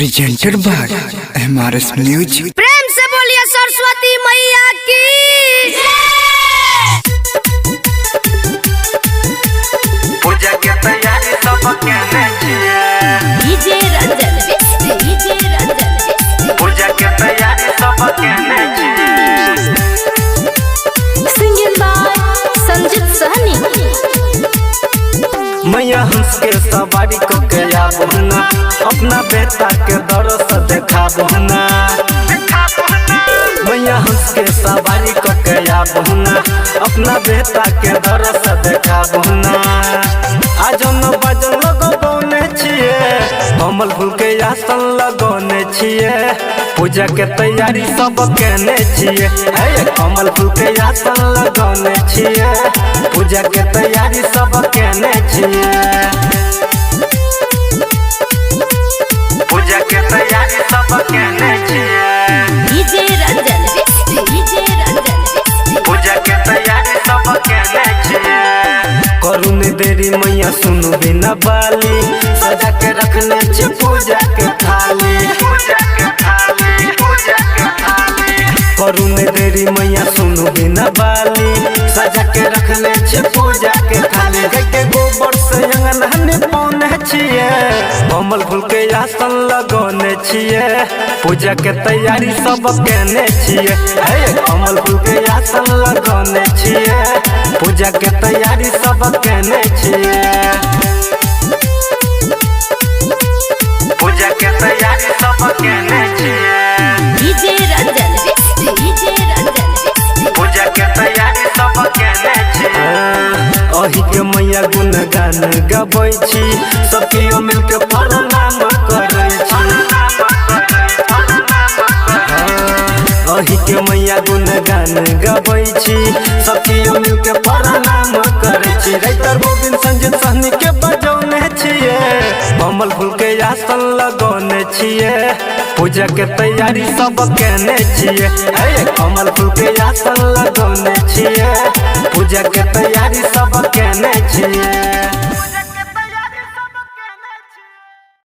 Presented by MRS Music. प्रेम से बोलिए सरस्वती मैया की। पूजा के तैयारी सब केने छियै। DJ Ranjan, DJ Ranjan. पूजा के तैयारी सब केने छियै। Singing by Sanjeet Sahni. मैया हंस के सवारी को के आबू ना, अपना बेटा के दरस देखाबू ना। मैया हंस के सवारी को के आबू ना, अपना बेटा के दरस देखाबू ना। आजन बाजन लगौने छियै, कमल फूल के आसन लगौने छियै। पूजा के तैयारी सब केने छियै। हे कमल फूल के आसन लगौने छियै। पूजा के तैयारी सब केने छियै। पूजा के तैयारी सब केने छियै। DJ Ranjan, DJ Ranjan. पूजा के तैयारी सब केने छियै। करू ने देरी मैया सुनु बिना बाली, सजा के रखने छी पूजा के थाली। पूजा के थाली, पूजा के थाली। करू ने देरी मैया सुनु बिना बाली, सजा के रखने छी पूजा के थाली। गाय के गोबर से अंगना निपौने छियै, कमल फूल के आसन लगौने छियै। पूजा के तैयारी सब केने छियै। हे कमल फूल के आसन लगौने छियै। पूजा के तैयारी सब केने छियै। पूजा के तैयारी सब केने छियै। DJ Ranjan, DJ Ranjan. पूजा के तैयारी सब केने छियै। अही के मैया गुणगान गबै छी, सब केओ मिलके प्रणाम करै छी। अही के मैया गुणगान गबै छी, सब केओ मिलके प्रणाम करै छी। राइटर गोविंद संजीत सहनी के बजौने छियै, कमल फूल के आसन लगौने छियै। पूजा के तैयारी सब केने छियै। हे कमल फूल के आसन लगौने छियै। पूजा के तैयारी सब केने छियै।